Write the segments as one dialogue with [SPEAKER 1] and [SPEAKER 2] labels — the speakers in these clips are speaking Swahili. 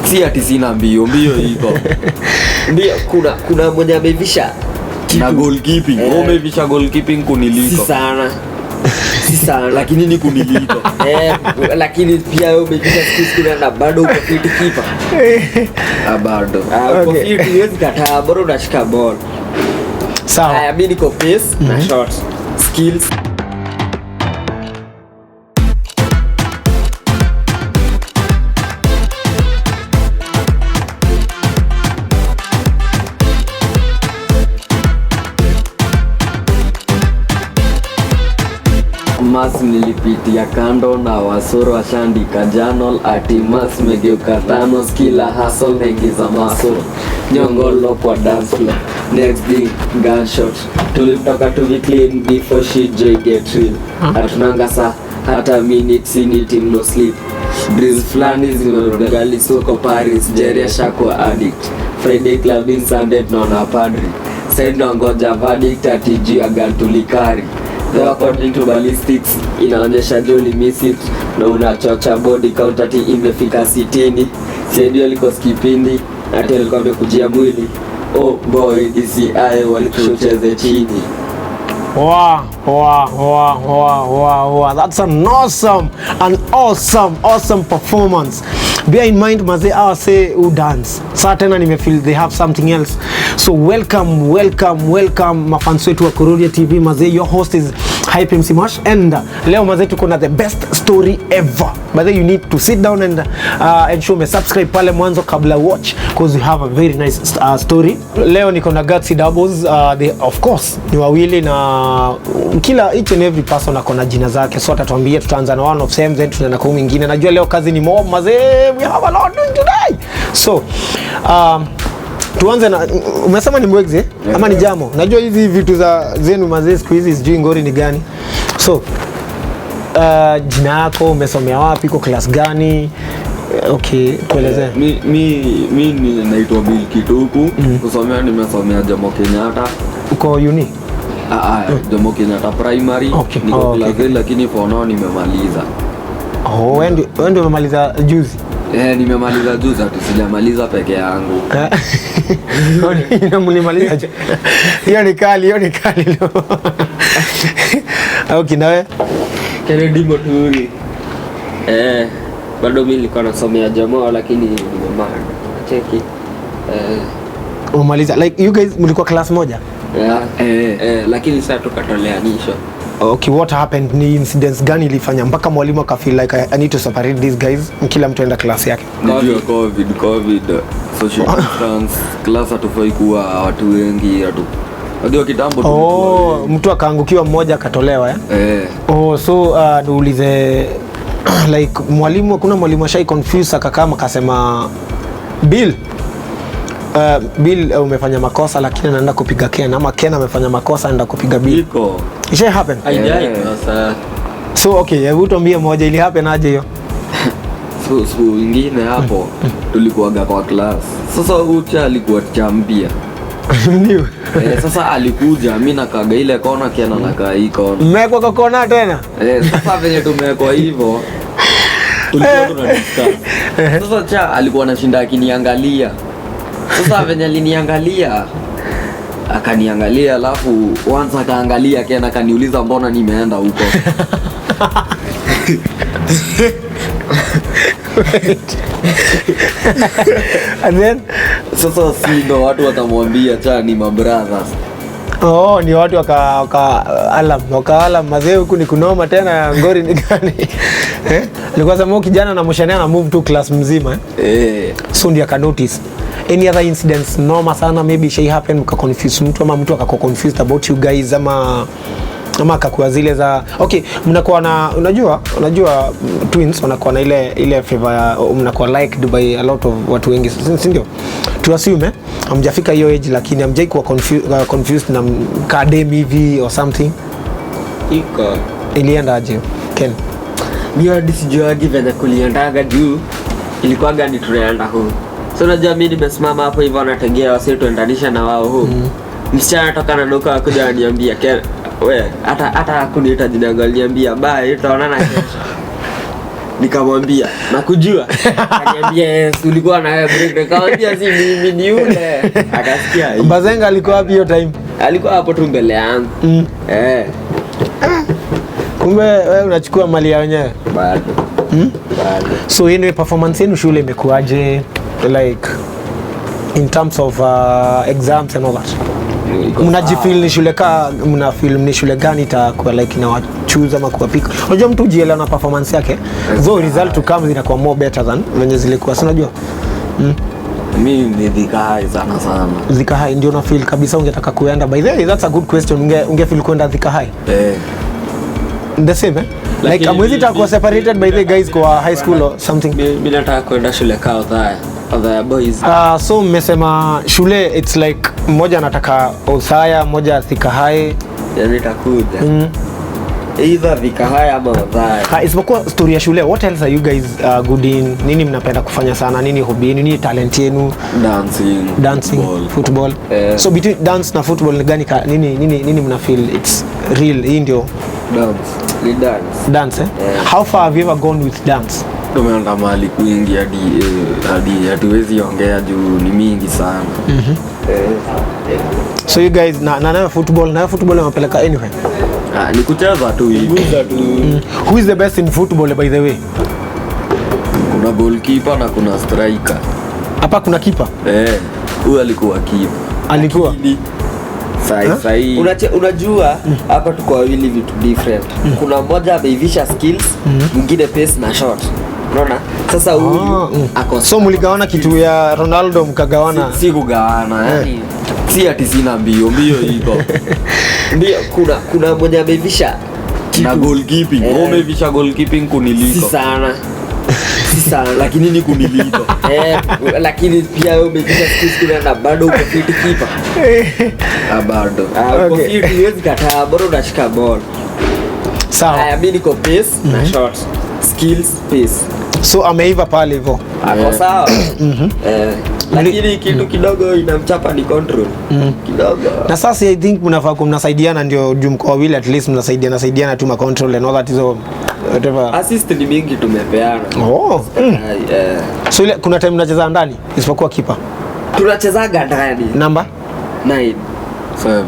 [SPEAKER 1] Si ati sina mbio, mbio iko.
[SPEAKER 2] Mbio kuna mwenye ameivisha
[SPEAKER 1] Na goalkeeping.
[SPEAKER 2] Eh.
[SPEAKER 1] Wewe umeivisha goalkeeping
[SPEAKER 2] si
[SPEAKER 1] kuniliko.
[SPEAKER 2] sana. Si sana.
[SPEAKER 1] Lakini ni kuniliko.
[SPEAKER 2] Eh, lakini pia wewe umeivisha siku siku na bado uko fit keeper.
[SPEAKER 1] Ah, bado.
[SPEAKER 2] Ah, uko
[SPEAKER 3] Okay.
[SPEAKER 2] fit, huwezi kataa, bora unashika ball.
[SPEAKER 3] Sawa.
[SPEAKER 2] Haya, mimi niko pace na shot. Skills.
[SPEAKER 1] Mas nilipitia kando na wasoro washandika journal ati mas megeuka Thanos, kila hustle naingiza muscle nyongolo kwa dance floor, next thing gunshot, tulimtoka to be clean before shit j get real, hatunanga saa hata minutes in team no sleep, breeze flani zimegali soko Paris, Jerry ashakuwa addict, Friday clubbing, Sunday tunaona padri said nangoja verdict ati juu ya gun tulikari. Though according to ballistics inaonyesha Jolly miss it na unachocha body count ati imefika 60. Saidio alikuwa kipindi ati alikuwa amekujia mwili. Oh boy, DCI walikucheze chini.
[SPEAKER 3] Wow. That's an awesome, awesome performance. Bear in mind, maze hawa say who dance. Saa tena nimefeel they have something else. So welcome, welcome, welcome mafans wetu wa Kururia TV. Maze, your host is Hype MC Mash, and leo maze tuko na the best story ever. By the way, you need to sit down and ensure ume subscribe pale mwanzo kabla watch, because we have a very nice story. Leo niko na Gutsy Doubles, they, of course ni wawili na kila each and every person ako na jina zake, so atatuambia. Tutaanza na one of them, then tunaenda kwa mwingine. Najua leo kazi ni mob maze, we have a lot doing today. So tuanze na, umesema ni Mwegzi eh? Ama ni Jamo? Najua hizi vitu za zenu mazee siku hizi sijui ngori ni gani. So jina yako, umesomea wapi, uko class gani? Okay, tuelezee.
[SPEAKER 1] Mi ni naitwa Bill Kituku. Kusomea nimesomea Jomo Kenyatta.
[SPEAKER 3] Uko uni?
[SPEAKER 1] Ah, ah, Jomo Kenyatta Primary.
[SPEAKER 3] Okay.
[SPEAKER 1] Niko
[SPEAKER 3] Oh, okay.
[SPEAKER 1] class 8 lakini for now nimemaliza.
[SPEAKER 3] Oh, wewe ndio umemaliza juzi?
[SPEAKER 1] Eh, nimemaliza juzi, ati sijamaliza peke yangu.
[SPEAKER 3] Eh? Mlimaliza hiyo ni kali, hiyo ni kali leo. Okay, nawe?
[SPEAKER 2] Kennedy Moturi. Eh, bado mimi nilikuwa nasomea Jomo lakini nimemaliza. Cheki. Eh,
[SPEAKER 3] Umemaliza, like you guys mlikuwa class moja?
[SPEAKER 2] Yeah.
[SPEAKER 1] Eh.
[SPEAKER 2] Eh, lakini sasa tukatoleanishwa.
[SPEAKER 3] Okay, what happened? Ni incidents gani ilifanya mpaka mwalimu akafeel like I need to separate these guys, kila mtu enda class yake?
[SPEAKER 1] Ni juu ya COVID, social distance, class hatufai kuwa watu wengi, hatu. Unajua kitambo tulikuwa
[SPEAKER 3] Oh,
[SPEAKER 1] wengi.
[SPEAKER 3] mtu akaangukiwa mmoja akatolewa, eh?
[SPEAKER 1] Eh.
[SPEAKER 3] Oh, so niulize, like mwalimu, kuna mwalimu ashai confuse akakama akasema Bill, Bill, umefanya makosa lakini anaenda kupiga Ken, ama Ken amefanya makosa anaenda kupiga Bill?
[SPEAKER 1] Iko.
[SPEAKER 3] Ishai happen?
[SPEAKER 2] Haijai
[SPEAKER 1] Eh.
[SPEAKER 2] kosa.
[SPEAKER 3] So okay, hebu tuambie moja ili happen aje hiyo.
[SPEAKER 1] So siku ingine hapo tulikuwaga kwa class. Sasa ucha alikuwa champion.
[SPEAKER 3] Ndio.
[SPEAKER 1] Eh, sasa alikuja, mi nakaga ile kona, Ken anakaa hii kona.
[SPEAKER 3] Mmewekwa kwa kona tena?
[SPEAKER 1] Eh, sasa venye tumewekwa hivyo tulikuwa tuna discuss. Sasa cha alikuwa anashinda akiniangalia. Sasa venye aliniangalia, akaniangalia, alafu once akaangalia Ken, akaniuliza mbona nimeenda huko.
[SPEAKER 3] And then
[SPEAKER 1] Sasa si ndo watu watamwambia cha ni mabrothers.
[SPEAKER 3] Oh, ni watu waka alam, waka alam mazee, huku ni kunoma tena, ngori ni gani? Eh? Alikuwa sema huyu kijana na mshanea na move to class mzima, eh?
[SPEAKER 1] Eh.
[SPEAKER 3] So ndio aka notice. Any other incidents noma sana maybe shai happen mka confuse mtu ama mtu akako confused about you guys, ama akakuwa zile za okay, mnakuwa na, unajua twins wanakuwa na ile ile favor ya mnakuwa liked by a lot of watu wengi, si ndio? To assume, eh, hamjafika hiyo age lakini hamjai kuwa confused na kadem hivi or something?
[SPEAKER 2] Iko.
[SPEAKER 3] Ilienda aje, Ken?
[SPEAKER 2] Mi hadi sijuagi venye kuliendaga juu ilikuwaga ni tunaenda huu, so unajua mi nimesimama hapo hivyo nategea wasi tuendanisha na wao huu. Msichana toka na duka akuja aniambia, "Ken, we," hata hakuniita jina yangu, aliniambia, "Bye, tutaonana kesho." Nikamwambia nakujua. Akaniambia yes, ulikuwa na wewe break. Nikamwambia si mimi, ni yule. Akasikia hii.
[SPEAKER 3] Bazenga alikuwa wapi hiyo time?
[SPEAKER 2] Alikuwa hapo tu mbele yangu. Eh,
[SPEAKER 3] Kumbe wewe unachukua mali ya wenyewe.
[SPEAKER 2] Bado. Bado.
[SPEAKER 3] So anyway, performance yenu shule imekuaje, like in terms of exams and all that?
[SPEAKER 1] Iko
[SPEAKER 3] Mnajifeel ni shule ka mna feel ni shule gani itakuwa like inawachoose ama kuwapick? Unajua mtu hujielewa na performance yake, though result to come zinakuwa more better than venye zilikuwa, si unajua?
[SPEAKER 1] Mi ni Thika High sana sana.
[SPEAKER 3] Thika High ndio una feel kabisa ungetaka kuenda? By the way, that's a good question. Unge feel kwenda Thika High?
[SPEAKER 1] Eh.
[SPEAKER 3] The same, eh? Like
[SPEAKER 2] Lakini
[SPEAKER 3] amwezi takuwa separated by the guys kwa high school or something?
[SPEAKER 2] Mi nataka kwenda shule kaa Othaya. Othaya Boys.
[SPEAKER 3] So mmesema shule, it's like mmoja anataka Othaya, mmoja Thika High.
[SPEAKER 2] Yani itakuja. Either Thika High ama Othaya.
[SPEAKER 3] Ha, isipokuwa story ya shule, what else are you guys good in? Nini mnapenda kufanya sana? Nini hobby yenu? Nini talent yenu?
[SPEAKER 1] Dancing.
[SPEAKER 3] Dancing,
[SPEAKER 1] Football.
[SPEAKER 3] football.
[SPEAKER 2] Eh.
[SPEAKER 3] So between dance na football ni gani nini mna feel it's real? Hii ndio
[SPEAKER 2] Dance. Ni dance.
[SPEAKER 3] dance, eh?
[SPEAKER 2] Yeah.
[SPEAKER 3] How far have you ever gone with dance?
[SPEAKER 1] Tumeenda mahali kwingi hadi hadi hatuwezi ongea juu ni mingi sana.
[SPEAKER 2] Eh.
[SPEAKER 3] So you guys na nayo football imepeleka anywhere?
[SPEAKER 1] Ah, ni kucheza tu hivi.
[SPEAKER 2] Guza tu.
[SPEAKER 3] Who is the best in football, by the way?
[SPEAKER 1] Kuna goalkeeper na kuna striker.
[SPEAKER 3] Hapa kuna keeper?
[SPEAKER 1] Eh, huyu alikuwa keeper.
[SPEAKER 3] Alikuwa?
[SPEAKER 1] Sai sai.
[SPEAKER 2] Unajua hapa tuko wawili vitu different. Kuna mmoja ameivisha skills, mwingine pace na shot. Unaona? Sasa huyu
[SPEAKER 3] Ah, mm.
[SPEAKER 2] ako
[SPEAKER 3] So mligawana kitu ya Ronaldo mkagawana.
[SPEAKER 1] Si kugawana, yani si ati sina mbio, mbio iko.
[SPEAKER 2] Ndio, kuna mmoja ameivisha kitu.
[SPEAKER 1] Na goalkeeping.
[SPEAKER 2] Eh.
[SPEAKER 1] Wewe umeivisha goalkeeping
[SPEAKER 2] Si
[SPEAKER 1] kuniliko.
[SPEAKER 2] sana. Si sana.
[SPEAKER 1] Lakini ni kuniliko.
[SPEAKER 2] Eh, lakini pia wewe umeivisha skills kuna na bado uko fit keeper.
[SPEAKER 1] Ah, bado.
[SPEAKER 2] Ah, uko
[SPEAKER 3] Okay.
[SPEAKER 2] fit, huwezi kataa, bora unashika ball.
[SPEAKER 3] Sawa.
[SPEAKER 2] Haya, mimi niko pace na shot. Skills, pace.
[SPEAKER 3] So ameiva pale hivyo.
[SPEAKER 2] Ako sawa. Eh, lakini kitu kidogo inamchapa ni control. Kidogo.
[SPEAKER 3] Na sasa I think mnafaa kuwa mnasaidiana, ndio juu mko wawili, at least mnasaidiana saidiana tu ma control and all that, hizo whatever.
[SPEAKER 2] Assist ni mingi tumepeana.
[SPEAKER 3] Oh.
[SPEAKER 2] Eh,
[SPEAKER 3] So ile kuna time mnacheza ndani isipokuwa keeper?
[SPEAKER 2] Tunachezaga ndani.
[SPEAKER 3] Number?
[SPEAKER 2] 9.
[SPEAKER 1] Seven.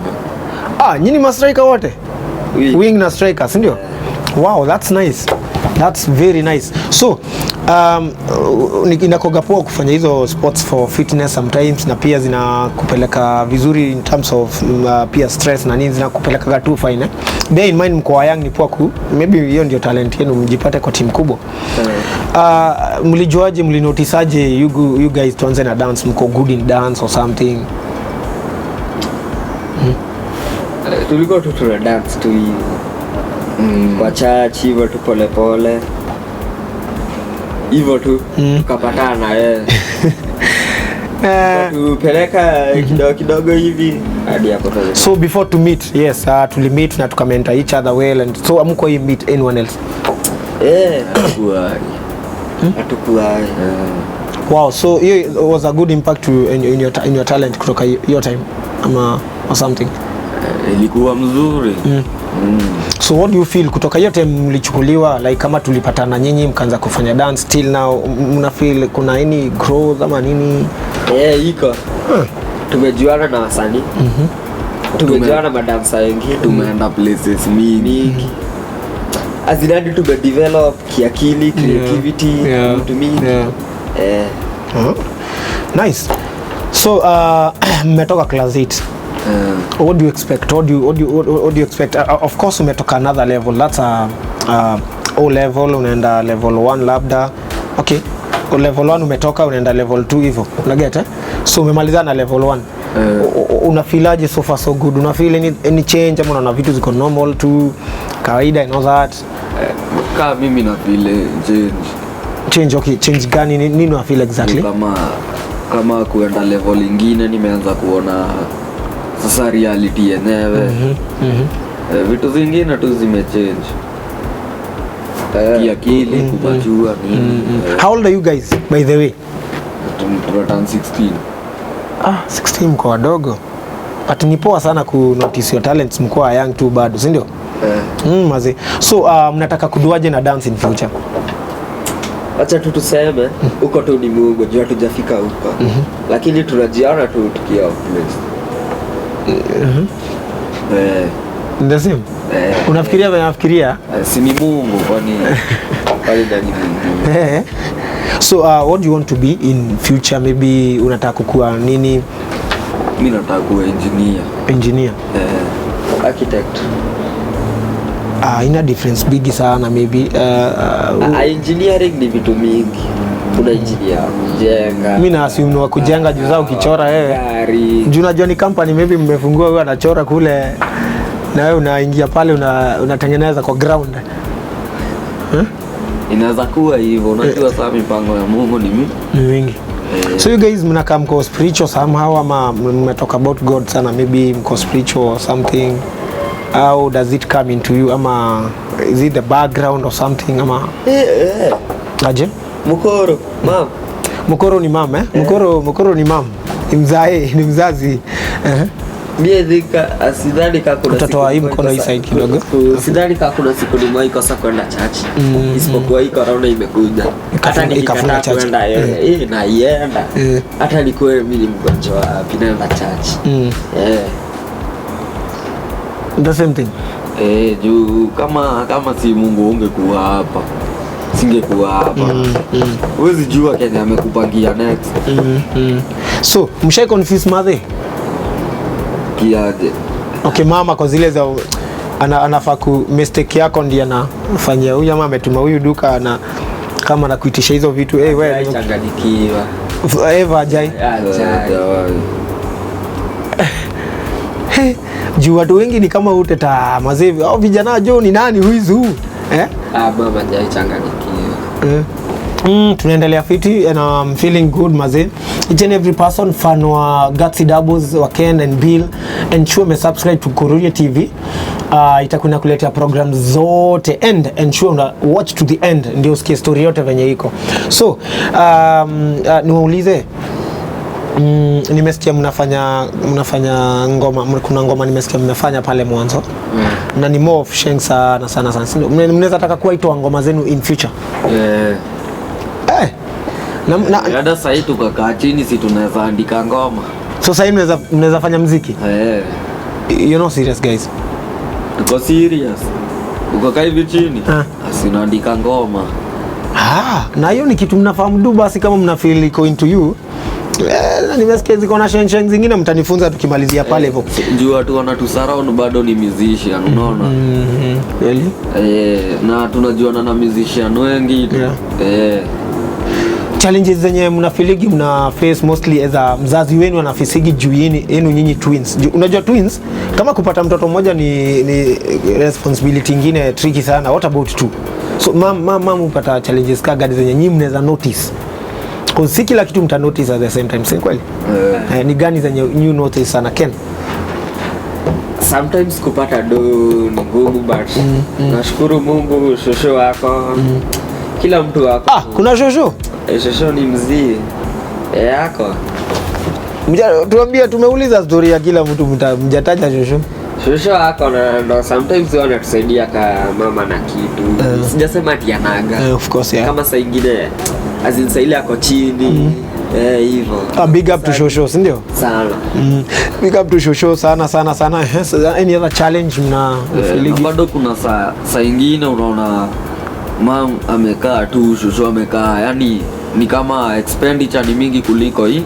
[SPEAKER 3] Ah, nyinyi ma striker wote?
[SPEAKER 2] Wing.
[SPEAKER 3] Wing na striker, si ndio? Wow, that's nice. That's very nice. So, inakoga poa kufanya hizo sports for fitness sometimes, na pia zinakupeleka vizuri in terms of pia stress na nini, zinakupeleka tu fine, eh? Bear in mind mko wa young, ni poa ku maybe hiyo ndio talent yenu, mjipate kwa timu kubwa. Mlijuaje, mlinotisaje you guys, tuanze na dance, mko good in dance or something?
[SPEAKER 2] Eh, tulikuwa tu tuna dance tu hivi kwa church hivyo tu polepole hivyo tu, tukapatana na yeye, tupeleka kidogo kidogo hivi hadi hapo sasa.
[SPEAKER 3] So before to meet, yes, tulimeet na tukamentor each other well, and so amko hii meet anyone else?
[SPEAKER 2] Eh,
[SPEAKER 1] Kuwa,
[SPEAKER 2] hatukuwa.
[SPEAKER 3] Wow, so hiyo was a good impact to in your talent kutoka hiyo time ama or something?
[SPEAKER 1] Ilikuwa mzuri.
[SPEAKER 3] So what do you feel kutoka hiyo time mlichukuliwa, like kama tulipatana nyinyi mkaanza kufanya dance till now, mna feel kuna any growth ama nini?
[SPEAKER 2] Eh, iko. Tumejuana na wasanii, tumejuana na madansa wengine.
[SPEAKER 1] Tumeenda places mingi.
[SPEAKER 2] Mingi azinadi, tumedevelop kiakili, creativity, vitu mingi. Eh.
[SPEAKER 3] Uh-huh. Nice. So mmetoka class 8.
[SPEAKER 1] Eh,
[SPEAKER 3] What do you expect? What do you expect? Of course umetoka another level. That's a O level, unaenda level 1 labda. Okay. O level 1 umetoka, unaenda level 2 hivyo. Unaget, eh? So umemaliza na level 1.
[SPEAKER 1] Eh.
[SPEAKER 3] Unafeelaje so far so good? Una feel any change ama unaona vitu ziko normal tu kawaida and all that?
[SPEAKER 1] Eh, kaa mimi na vile change.
[SPEAKER 3] Change, okay, change gani? Nini una feel exactly?
[SPEAKER 1] Kama kuenda level ingine, nimeanza kuona sasa reality yenyewe. Eh, vitu zingine tu zimechange kiakili, kumajua nini. Eh,
[SPEAKER 3] How old are you guys, by the way?
[SPEAKER 1] Tuna turn 16.
[SPEAKER 3] Ah, 16, mko wadogo. But ni poa sana ku notice your talents mko young tu bado, si ndio?
[SPEAKER 2] Eh.
[SPEAKER 3] Maze. So mnataka kuduaje na dance in future?
[SPEAKER 2] Wacha tu tuseme huko tu ni Mungu, juu hatujafika huko, lakini tunajiona tu tukiwa place.
[SPEAKER 1] Eh,
[SPEAKER 3] The same.
[SPEAKER 1] eh,
[SPEAKER 3] Unafikiria venye nafikiria?
[SPEAKER 1] Si ni Mungu, kwani nani mwingine?
[SPEAKER 3] Eh. So what do you want to be in future? Maybe unataka kukua nini?
[SPEAKER 1] Mi nataka kuwa engineer.
[SPEAKER 3] Engineer.
[SPEAKER 1] Eh,
[SPEAKER 2] Architect.
[SPEAKER 3] Ina difference big sana maybe.
[SPEAKER 2] Engineering ni vitu mingi. Kuna engineer wa kujenga.
[SPEAKER 3] Mi na assume ni wa kujenga juu saa ukichora wewe.
[SPEAKER 2] Gari.
[SPEAKER 3] Juu unajua ni company maybe mmefungua, huyu anachora kule na wewe unaingia pale unatengeneza kwa ground.
[SPEAKER 1] Inaweza kuwa hivyo, unajua saa mipango ya Mungu ni mi
[SPEAKER 3] Ni mingi.
[SPEAKER 1] Eh.
[SPEAKER 3] So you guys mnakaa mko spiritual somehow ama mmetoka about God sana, maybe mko spiritual or something? How does it come into you, ama is it the background or something, ama
[SPEAKER 2] Eh, eh.
[SPEAKER 3] aje?
[SPEAKER 2] Mkoro, mam.
[SPEAKER 3] Mkoro ni mam, eh? Mkoro ni mam. Ni mzae, ni mzazi. Eh.
[SPEAKER 2] Mie thika sidhani ka kuna
[SPEAKER 3] Utatoa
[SPEAKER 2] siku
[SPEAKER 3] hii mkono hii
[SPEAKER 2] nimewahi
[SPEAKER 3] side kidogo.
[SPEAKER 2] Sidhani ka kuna siku nimewahi kosa kwenda church, isipokuwa hii corona imekuja. Hata
[SPEAKER 3] Ikafunga
[SPEAKER 2] nikikataa
[SPEAKER 3] church.
[SPEAKER 2] kwenda, naienda. Hata nikuwe mimi ni mgonjwa wapi, naenda church. Eh.
[SPEAKER 3] The same thing.
[SPEAKER 1] Eh, juu kama si Mungu ungekuwa hapa, singekuwa hapa. Huwezi jua kenye amekupangia next.
[SPEAKER 3] So, mshai confuse mother?
[SPEAKER 1] Kiaje?
[SPEAKER 3] Okay, mama kwa zile za anafaa ku mistake yako ndiye anafanyia huyu ama ametuma huyu duka na kama anakuitisha hizo vitu, hey, wewe
[SPEAKER 2] Changanikiwa.
[SPEAKER 3] ever ajai?
[SPEAKER 2] Ajai.
[SPEAKER 1] Hajawahi.
[SPEAKER 3] He, juu watu wengi ni kama uteta mazee au vijana jo ni nani huizu, eh?
[SPEAKER 2] Ah, mama hajai changanikiwa.
[SPEAKER 3] Tunaendelea fiti and I'm feeling good mazee. Each and every person fan wa Gutsy Doubles wa Ken and Bill, ensure me subscribe to Kururia TV. Itakuwa kuletea program zote and ensure una watch to the end ndio usikie story yote venye iko. So niwaulize, nimesikia mnafanya ngoma, kuna ngoma nimesikia mmefanya pale mwanzo na ni more of sheng sana sana sana. Si ndio? Mnaweza taka kuwaitoa ngoma zenu in future?
[SPEAKER 1] Eh,
[SPEAKER 3] Eh. Na,
[SPEAKER 1] hata sahii tukakaa chini, si tunaweza andika ngoma?
[SPEAKER 3] So sasa hivi mnaweza fanya mziki?
[SPEAKER 1] Eh,
[SPEAKER 3] You're not serious, guys.
[SPEAKER 1] Tuko serious. Ukakaa hivi chini,
[SPEAKER 3] Ah.
[SPEAKER 1] asi unaandika ngoma.
[SPEAKER 3] Ah, na hiyo ni kitu mnafahamu du basi kama mna feel iko into you. Eh, nimesikia ziko na sheng sheng zingine mtanifunza tukimalizia pale hivyo.
[SPEAKER 1] Juu watu wanatusurround bado ni musician, unaona?
[SPEAKER 3] Really?
[SPEAKER 1] Eh, na tunajuana na musician wengi.
[SPEAKER 3] Yeah.
[SPEAKER 1] Eh,
[SPEAKER 3] Challenges zenye mnafeeligi mna face mostly as a mzazi wenu anafacegi juu yenu nyinyi twins. Juu, unajua twins kama kupata mtoto mmoja ni responsibility ingine tricky sana. What about two? So mam hupata challenges ka gani zenye nyinyi mnaweza notice? Cause si kila kitu mta notice at the same time, si kweli?
[SPEAKER 1] Eh.
[SPEAKER 3] Eh, ni gani zenye you notice sana, Ken?
[SPEAKER 2] Sometimes kupata do ni ngumu, but nashukuru Mungu shosho wako, kila mtu wako.
[SPEAKER 3] Ah, kuna shosho?
[SPEAKER 2] Eh, shosho ni mzii. Eh, yako.
[SPEAKER 3] Tuambie, tumeuliza story ya kila mtu, mjataja shosho.
[SPEAKER 2] Shosho wako na ndo sometimes huwa anatusaidia ka mama na kitu. Sijasema ati anaga.
[SPEAKER 3] Eh, of course, yeah.
[SPEAKER 2] Kama saa ingine, as in saa ile ako chini, eh, hivyo.
[SPEAKER 3] Ah, big up to shosho, si ndio?
[SPEAKER 2] Sana.
[SPEAKER 3] Big up to shosho sana sana sana. So, any other challenge mna
[SPEAKER 1] Eh, na
[SPEAKER 3] feeligi?
[SPEAKER 1] bado kuna saa ingine unaona mam amekaa tu, shosho amekaa, yani ni kama expenditure ni mingi kuliko hii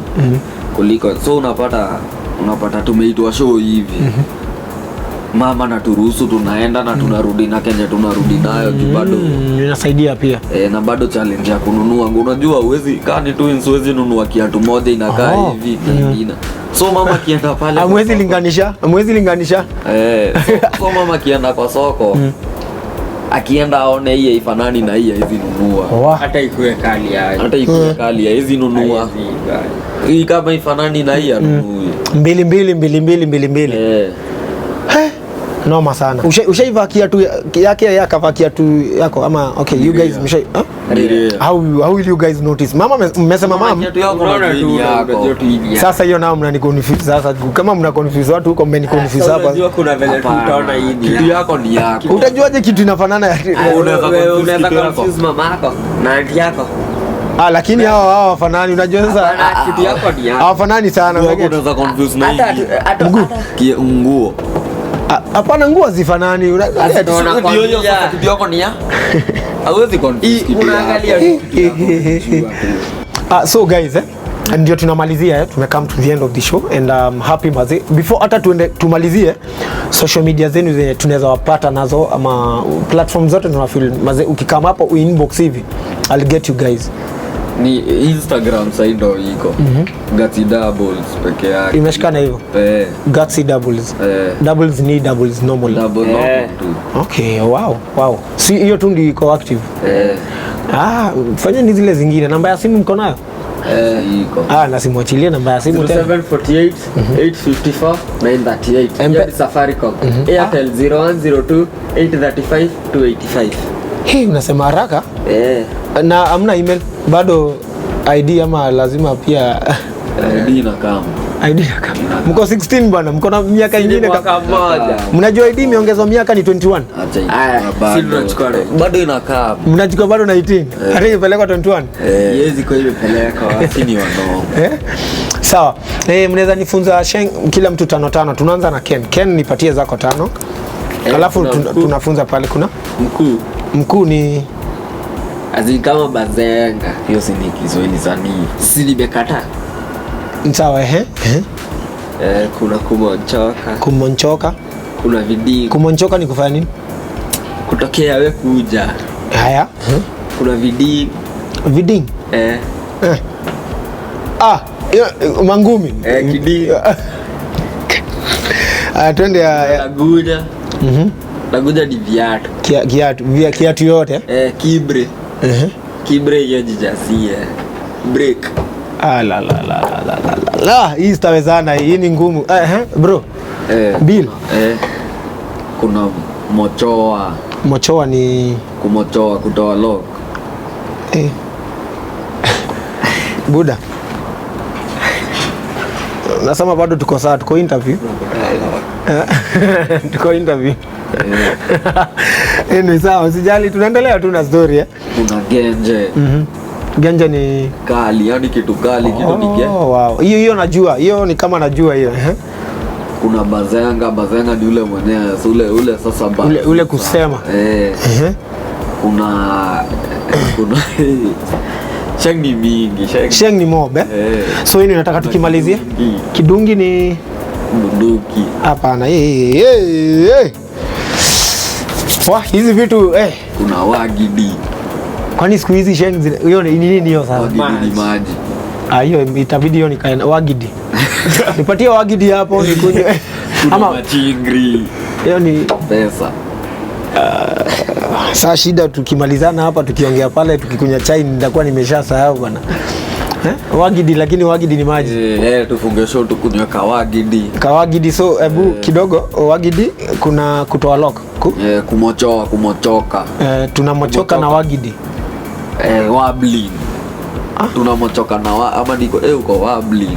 [SPEAKER 1] kuliko, so unapata tumeitwa show hivi, mama naturuhusu, tunaenda na tunarudi na kenye tunarudi nayo juu bado
[SPEAKER 3] Inasaidia pia.
[SPEAKER 1] E, na bado challenge ya kununua nguo. Unajua huwezi kaa ni twins, huwezi nunua kiatu moja inakaa
[SPEAKER 3] Oh.
[SPEAKER 1] hivi na ingine, so mama akienda pale kwa
[SPEAKER 3] Hamwezi
[SPEAKER 1] soko-
[SPEAKER 3] linganisha, hamwezi linganisha.
[SPEAKER 1] Eh, so mama akienda kwa soko, akienda aone hii haifanani na hii, haizi nunua.
[SPEAKER 3] Wa.
[SPEAKER 2] Hata ikuwe kali aje.
[SPEAKER 1] Hata ikuwe kali haizi nunua.
[SPEAKER 2] Haizi kali.
[SPEAKER 1] Hii kama ifanani na hii anunui.
[SPEAKER 3] Mbili mbili mbili mbili mbili mbili.
[SPEAKER 1] Eh,
[SPEAKER 3] Noma sana. Ushaivaa kiatu yake, yeye akavaa kiatu yako, ama okay, you guys mshai, huh?
[SPEAKER 1] Ndio.
[SPEAKER 3] How will you guys notice? Mama mmesema mam.
[SPEAKER 1] Kiatu yako
[SPEAKER 2] Unaona
[SPEAKER 1] na
[SPEAKER 2] tu
[SPEAKER 1] twin yako.
[SPEAKER 2] unajua tu hii ni yako.
[SPEAKER 3] Sasa hiyo nao mnani confuse sasa. Kama mna confuse watu huko, mmeni confuse
[SPEAKER 2] Sasa
[SPEAKER 3] hapa.
[SPEAKER 2] unajua kuna venye tu
[SPEAKER 1] Hapana.
[SPEAKER 2] utaona hii ni
[SPEAKER 1] Kitu
[SPEAKER 2] yako.
[SPEAKER 1] yako ni yako.
[SPEAKER 3] Utajuaje kitu inafanana ya
[SPEAKER 1] Unaweza
[SPEAKER 2] Wewe
[SPEAKER 1] confuse
[SPEAKER 2] unaweza
[SPEAKER 1] kitu yako.
[SPEAKER 2] confuse mama yako na auntie yako.
[SPEAKER 3] Ah, lakini hao hawafanani, unajua sasa.
[SPEAKER 2] Hapana, kitu yako ni yako.
[SPEAKER 3] Hawafanani sana.
[SPEAKER 1] Nguo
[SPEAKER 3] Unaget?
[SPEAKER 1] unaweza confuse na
[SPEAKER 2] Hata
[SPEAKER 1] hii.
[SPEAKER 2] hata
[SPEAKER 3] Mguu.
[SPEAKER 1] Nguo.
[SPEAKER 3] Ah, hapana, nguo hazifanani.
[SPEAKER 2] Sasa ndo
[SPEAKER 1] Sasa ndio hiyo
[SPEAKER 2] nakwambia.
[SPEAKER 1] sasa kitu yako ni ya. Hauwezi confuse
[SPEAKER 2] Hii,
[SPEAKER 1] kitu yako.
[SPEAKER 2] unaangalia
[SPEAKER 1] Kitu yako unajua tu.
[SPEAKER 3] Ah, so guys, ndio tunamalizia, tume come to the end of the show and I'm happy maze. Before hata tuende tumalizie, social media zenu zenye tunaweza wapata nazo ama platform zote tuna feel maze, ukikama hapo uinbox hivi, I'll get you guys.
[SPEAKER 1] Ni Instagram sasa ndo iko. Gutsy Doubles peke yake.
[SPEAKER 3] Imeshikana hivyo.
[SPEAKER 1] Eh.
[SPEAKER 3] Gutsy Doubles.
[SPEAKER 1] Eh.
[SPEAKER 3] Doubles ni doubles normal.
[SPEAKER 1] Double
[SPEAKER 2] Eh.
[SPEAKER 1] normal tu.
[SPEAKER 3] Okay, wow. Si hiyo tu ndio iko active?
[SPEAKER 1] Eh.
[SPEAKER 3] Ah, fanyeni zile zingine. Namba ya simu mko nayo?
[SPEAKER 1] Eh, iko.
[SPEAKER 3] Ah, na simwachilie namba ya simu tena.
[SPEAKER 2] 0748 854 938. Hiyo ni Safaricom. Airtel 0102 835 285.
[SPEAKER 3] Hey, unasema haraka.
[SPEAKER 2] Eh.
[SPEAKER 3] Na hamna email bado, ID ama lazima pia?
[SPEAKER 1] ID na kama.
[SPEAKER 3] ID? Mko 16 bwana, mko na miaka ingine
[SPEAKER 2] Mwaka mmoja.
[SPEAKER 3] Mnajua ID imeongezwa miaka ni 21.
[SPEAKER 1] Acha
[SPEAKER 2] Aya,
[SPEAKER 1] bado.
[SPEAKER 2] si tunachukua na-
[SPEAKER 1] Bado inakaa.
[SPEAKER 3] Mnachukua bado 19 hata ikipelekwa 21.
[SPEAKER 1] Eh,
[SPEAKER 2] Iwezi kuwa imepelekwa.
[SPEAKER 1] si ni wanao.
[SPEAKER 3] Eh? Sawa. Eh, mnaweza nifunza sheng kila mtu tano tano. Tunaanza na Ken. Ken, nipatie zako tano.
[SPEAKER 2] Eh,
[SPEAKER 3] Alafu
[SPEAKER 2] kuna mkuu.
[SPEAKER 3] tunafunza pale kuna
[SPEAKER 2] Mkuu.
[SPEAKER 3] Mkuu ni
[SPEAKER 2] Azin kama bazenga.
[SPEAKER 1] Hiyo si ni Kiswahili sanifu.
[SPEAKER 2] Si nimekataa.
[SPEAKER 3] Sawa, ehe. Ehe.
[SPEAKER 2] Eh, kuna kumonchoka,
[SPEAKER 3] Kumonchoka.
[SPEAKER 2] kuna vidingo,
[SPEAKER 3] Kumonchoka ni kufanya nini?
[SPEAKER 2] Kutokea we kuja.
[SPEAKER 3] Haya. Mhm.
[SPEAKER 2] Kuna vidingo.
[SPEAKER 3] Viding.
[SPEAKER 2] Eh,
[SPEAKER 3] Eh. Ah, hiyo, mangumi.
[SPEAKER 2] Eh, kidingo.
[SPEAKER 3] Ah, twende ya
[SPEAKER 2] Lagunya.
[SPEAKER 3] Mhm.
[SPEAKER 2] Lagunya ni viatu.
[SPEAKER 3] Kiatu, kiatu yote.
[SPEAKER 2] Eh, kibre.
[SPEAKER 3] Mhm.
[SPEAKER 2] Kibre hiyo jijazie. Break.
[SPEAKER 3] Ah, la la la la la la la. La, hii sitawezana, hii ni ngumu. Eh, eh, bro.
[SPEAKER 1] Eh.
[SPEAKER 3] Bill.
[SPEAKER 1] Eh. Kuna mochoa,
[SPEAKER 3] Mochoa ni
[SPEAKER 1] kumochoa, kutoa lock.
[SPEAKER 3] eh. Buda. Nasema bado tuko sawa, tuko interview. Tuko interview. Anyway, sawa, usijali, tunaendelea tu na story, eh.
[SPEAKER 1] Kuna genje.
[SPEAKER 3] Genje ni
[SPEAKER 1] Kali, yani kitu kali, kitu ni genje.
[SPEAKER 3] Oh, wow. Hiyo hiyo najua. Hiyo ni kama najua hiyo. Eh.
[SPEAKER 1] Kuna bazenga, bazenga ni ule mwenyewe, so ule ule sasa ba.
[SPEAKER 3] Ule kusema.
[SPEAKER 1] Eh. Kuna sheng ni mingi, sheng.
[SPEAKER 3] Sheng ni mob, eh?
[SPEAKER 1] Eh.
[SPEAKER 3] So hii nataka tukimalizia.
[SPEAKER 1] Kidungi.
[SPEAKER 3] Kidungi ni
[SPEAKER 1] Bunduki.
[SPEAKER 3] Hapana. Eh, eh, eh. Wah, hizi vitu eh.
[SPEAKER 1] Kuna wagidi.
[SPEAKER 3] Kwani siku hizi sheng hiyo ni nini hiyo sasa?
[SPEAKER 1] Wagidi ni maji.
[SPEAKER 3] Ah, hiyo itabidi hiyo nikae wagidi. Nipatie wagidi hapo nikunywe.
[SPEAKER 1] Kuna
[SPEAKER 3] Ama
[SPEAKER 1] machingri.
[SPEAKER 3] hiyo ni
[SPEAKER 1] Pesa.
[SPEAKER 3] Saa shida tukimalizana hapa tukiongea pale tukikunywa chai nitakuwa nimeshasahau bwana. Eh? Wagidi, lakini wagidi ni maji.
[SPEAKER 1] Eh, tufunge show tukunywe kawagidi.
[SPEAKER 3] Kawagidi, so hebu kidogo wagidi kuna kutoa lock.
[SPEAKER 1] Eh, kumochoa, kumochoka.
[SPEAKER 3] Eh, tunamochoka na wagidi.
[SPEAKER 1] Eh, wabling. Tunamochoka na ama niko uko wabling.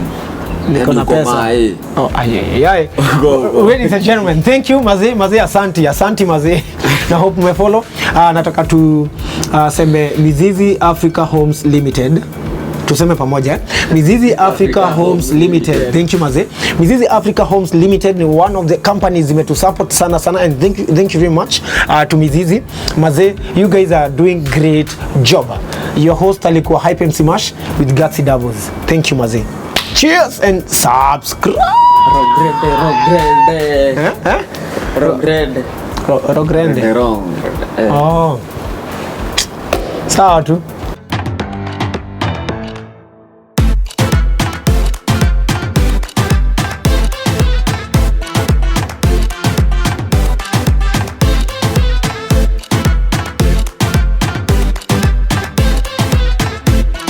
[SPEAKER 3] Niko
[SPEAKER 1] Yaani
[SPEAKER 3] na
[SPEAKER 1] uko
[SPEAKER 3] pesa.
[SPEAKER 1] mae.
[SPEAKER 3] Oh, ay, ay, ay.
[SPEAKER 1] Go, go.
[SPEAKER 3] Ladies and gentlemen, thank you mazee, mazee, asanti, asanti mazee. Na hope umefollow. Nataka tu seme Mizizi Africa Homes Limited. Tuseme pamoja, eh? Mizizi Africa Homes Limited. Thank you mazee. Mizizi Africa Homes Limited ni one of the companies zimetusupport sana sana and thank you very much to Mizizi. Mazee, you guys are doing great job. Your host alikuwa Hype MC Mash with Gutsy Doubles. Thank you mazee. Cheers and subscribe.
[SPEAKER 2] Rogrende, rogrende.
[SPEAKER 3] Eh? Eh?
[SPEAKER 2] Rogrende.
[SPEAKER 3] Rogrende.
[SPEAKER 1] Wrong. Eh.
[SPEAKER 3] Oh. Sawa tu.